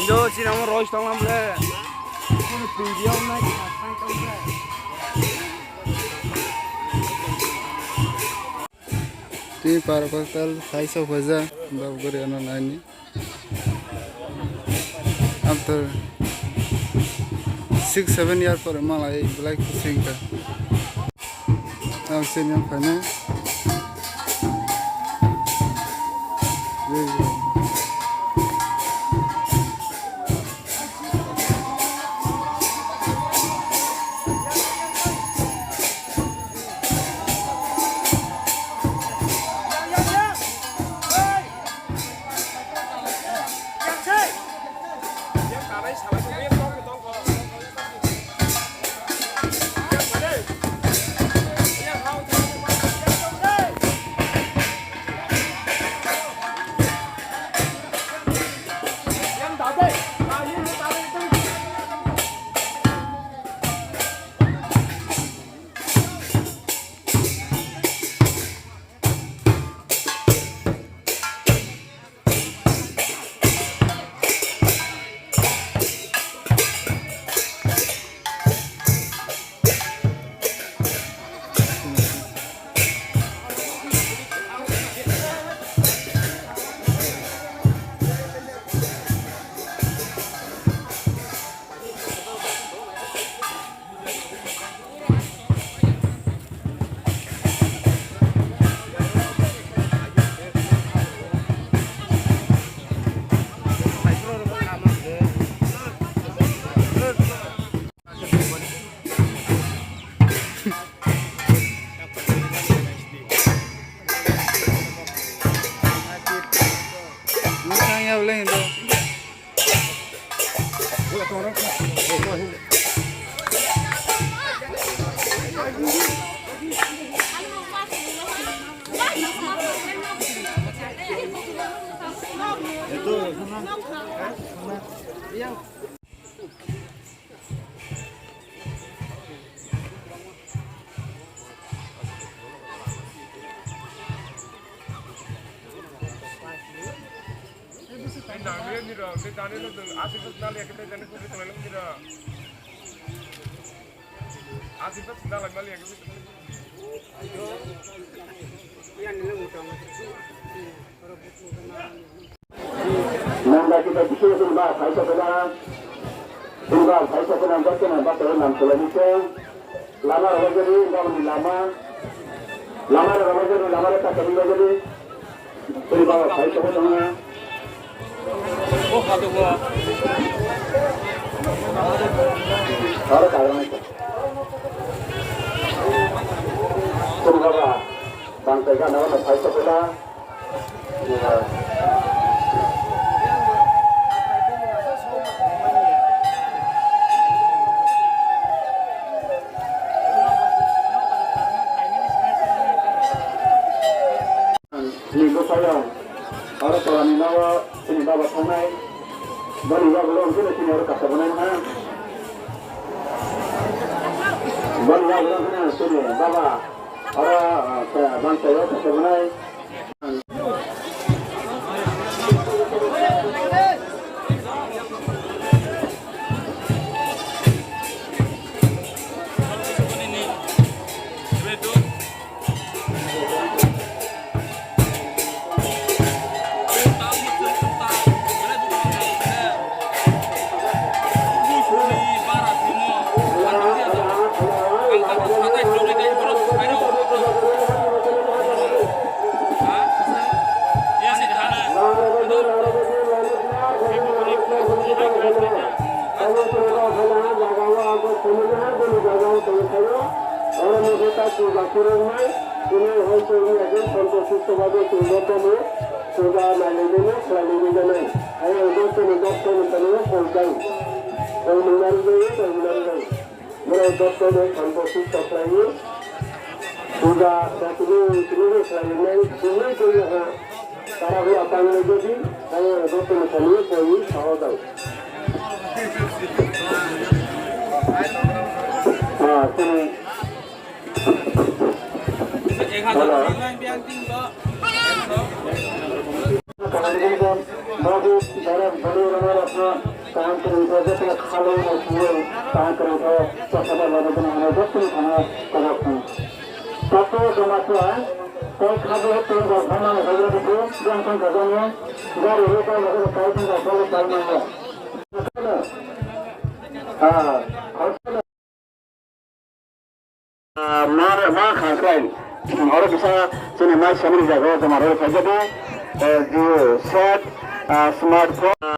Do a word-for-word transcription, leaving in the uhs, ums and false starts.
Indo chini omo rois tonglam le. Twi par kotal hai sok hoja, bab gori ano naini. After six seven year pore malai belai khusi wngkha. Ang senior phainai. Nang da kita bisu sini ba, sai sa kena. Sini ba, sai sa kena, ba kena, ba kena, nam kula ni se. Lama rok jani, ba ni lama. Lama rok jani, lama rok ta kani jani. Sini ba, sai sa kena. Aro karon. Sini ba, bang tega na, sai sa kena. Ni bwsayong, oro tola ni nogo chini baba thangnai. Boni yagulo wngkhe chini oro kasa bonai mano. Boni yagulo wngkhe chini baba oro, ah, bangsa o kasa bonai. Puja nailaidino khlailailaidinai. Ayang jotono jotono tongwi kholbai. Tongmung narwkjagwi, tongmung narwkjagwi. Borok jotono santo sisto khlaiwi. Puja jotono tini khlailainai. Tini tini ha. Tara hura tanglai jadi. Ayang jotono tongwi kholwi saodai. Ah, tini. Kaham kwrwngkha, joto khalwi naisingwi kaham kwrwngkha, chakha bai lama gwnang hwnwi jotono thangwi kobok thang. Tato joma kha, tei khajo tei rok hamani hwnwi rwdi, jang thang kajani, gari rok bai rok kai thang kha, bolo kai mano. Ah, Ah, ma, ma kha khlai. Oro kisa chini mai samani jaga o joma rwi phaijak o. Eh, Jio set, ah, smartphone.